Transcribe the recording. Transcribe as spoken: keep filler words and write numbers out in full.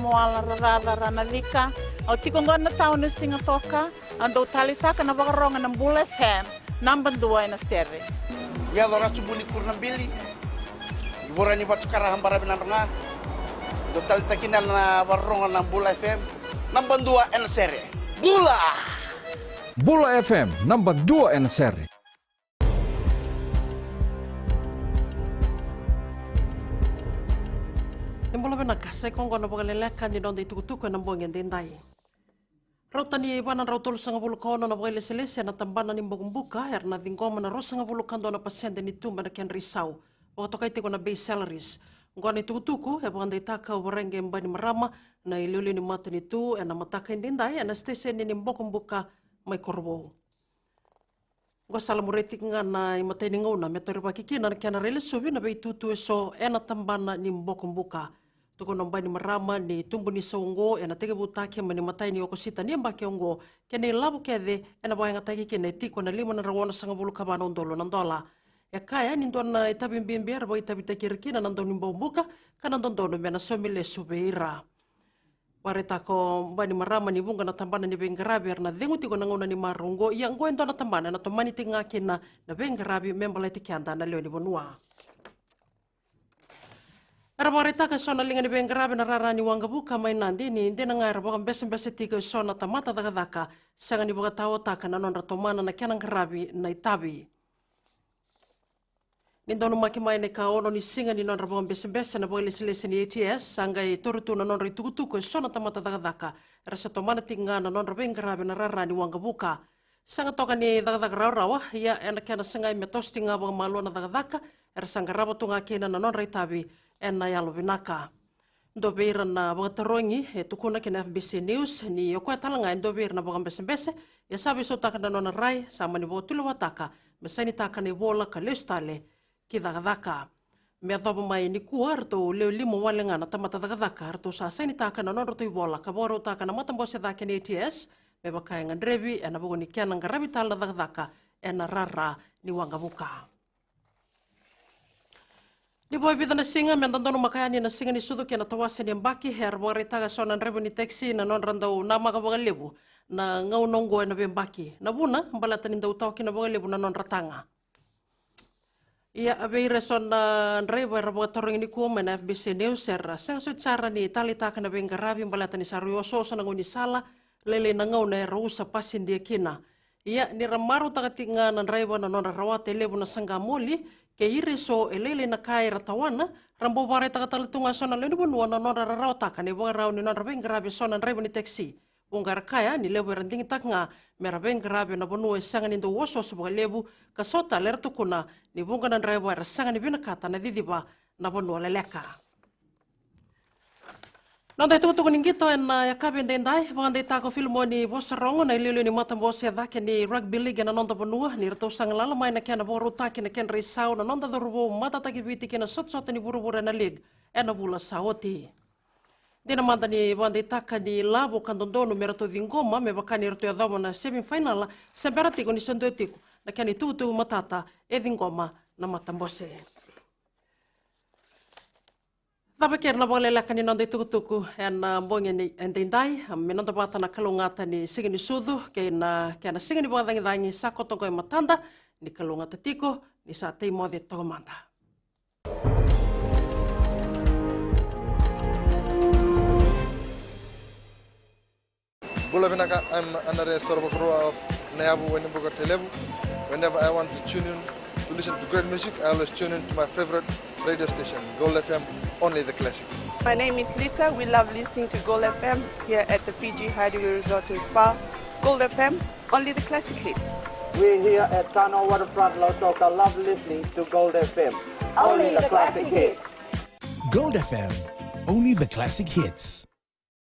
Moala Racaca Ranacika. Au tiko oqo na tauni o Sigatoka. Au dau taleitaka na vakarogo na Bula F M, naba dua ena sere. Yaco Ratu Buni Kurunabili, i vura ni Vatu Karaha, Baravi Nadroga. Dau taleitaka kina na vakarogo na Bula F M, naba dua ena sere. Bula! Bula F M, naba dua ena sere. Ni bula vinaka, sa i koya oqo na vakaleleka ni noda itukutuku ena bogi edaidai. Rauta ni va na drau tolusagavulu ka ono na vakailesilesi ena tabana ni bokobuka era na ciqoma na ruasagavulu ka dua na pasede ni tuba ena kedra isau, vakatokai tiko na base salaries. Oqo na itukutuku e vakadeitaka o Voreqe Bainimarama, na iliuliu ni matanitu, ena mataka edaidai ena siteseni ni bokobuka mai Korovou. Oqo sa lamuri tiko ga na imatai ni gauna me taurivaki kina na kena railesuvi na veitutu eso ena tabana ni bokobuka. Tukuna o Bainimarama ni tubu ni isau oqo ena tekivutaki mai na imatai ni Okosita ni yabaki oqo, kei na ilavo kece ena vakayagataki kina e tiko ena lima na drau onosagavulu ka va na udolu na dola. E kaya ni dua na itavi bibi era vakaitavitaki ira kina na daunibokobuka, ka na dodonu me na saumi lesu vei ira. Vakaraitaka o Bainimarama ni vuqa na tabana ni veiqaravi era na cegu tiko ena gauna ni marau oqo, ia oqo e dua na tabana ena tomani tiko ga kina na veiqaravi me baleti keda na lewe ni vanua. Era vakaraitaka eso na liga ni veiqaravi na rara ni waqavuka mai Nadi ni dina ga era vakabesebese tiko eso na tamata cakacaka sega ni vakataotaka na nodra tomana na kena qaravi na itavi. Ni donumaki mai na ikaono ni siga ni nodra vakabesebese na vakailesilesi ni A T S, sa qai tauri tu na nodra itukutuku eso na tamata cakacaka era sa tomana tiko ga na nodra veiqaravi na rara ni waqavuka. Sega toka ni cakacaka rawarawa, ia ena kena sagai me toso tiko ga vakamalua na cakacaka, era sa qarava tu ga kina na nodra itavi ena yalovinaka. Dua vei ira na vakatarogi e tukuna ki na F B C News ni o koya tale ga e dua vei ira na vakabesebese, ia sa veisautaka na nona rai, sa mani vakatulewataka me sainitaka na ivola ka lesu tale ki cakacaka. Me yacova mai nikua, ratou lewe lima wale ga na tamata cakacaka ratou sa sainitaka na nodratou ivola ka vakarautaka na matabose cake ni A T S, me vaka e gadrevi ena vuku ni kena qaravi tale na cakacaka ena rara ni waqavuka. Ni vo e vica na siga me da donumaka yani na siga ni sucu kei na tawase ni yabaki, era vakaraitaka eso na draiva ni taxi na nodra dau namaka vakalevu na gauna oqo ena veiyabaki. Na vuna, baleta ni dau tawa kina vakalevu na nodra taga. Ia, vei ira eso na draiva era vakatarogi nikua mai na F B C News, era sega soti sara ni taleitaka na veiqaravi baleta ni sa rui osooso na gaunisala, lailai na gauna era usa pasidia kina. Ia, ni ra marautaka tiko ga na draiva na nodra rawata e levu na saqa moli, kei ira eso e lailai na ka era tawana, ra bau vakaraitaka tale tu ga eso na lewe ni vanua na nodra rarawataka na ivakarau ni nodra veiqaravi eso na draiva ni taxi. Vuqa era kaya ni levu era digitaka ga me ra veiqaravi ena vanua e sega ni dau osooso vakalevu, ka so tale era tukuna ni vuqa na draiva era sega ni vinakata na ciciva na vanua leleka. Noda itukutuku ni qito ena yakavi edaidai, vakadeitaka o Filimoni Vosarogo, na iliuliu ni matabose cake ni rugby league ena noda vanua, ni ratou sa galala mai na kena vakarautaki na kedra isau na noda cauravou matataki Viti ki na sotasota ni vuravura ena league ena vula sa oti. Dina mada ni vakadeitaka ni lavo ka dodonu me ratou ciqoma me vaka ni ratou yacova na semi final, se bera tiko ni sa dua tiko na kena ituvatuva matata e ciqoma na matabose. Cava kei ira na vakaleleka ni noda itukutuku ena bogi ni edaidai, me noda vata na kalougata ni siga ni sucu kei na kena siga ni vakacagicagi sa koto oqo e matada, ni kalougata tiko, ni sa tei moce toka mada. Bula vinaka, I'm Anare Sorovakarua of Nayavu, Wainibuka, Tailevu. Whenever I want to tune in to listen to great music, I always tune in to my favorite radio station, Gold F M, only the classic. My name is Lita. We love listening to Gold F M here at the Fiji Hideaway Resort and Spa. Gold F M, only the classic hits. We here at Tano Waterfront Lautoka love listening to Gold F M. Only the classic hits. Gold F M, only the classic hits.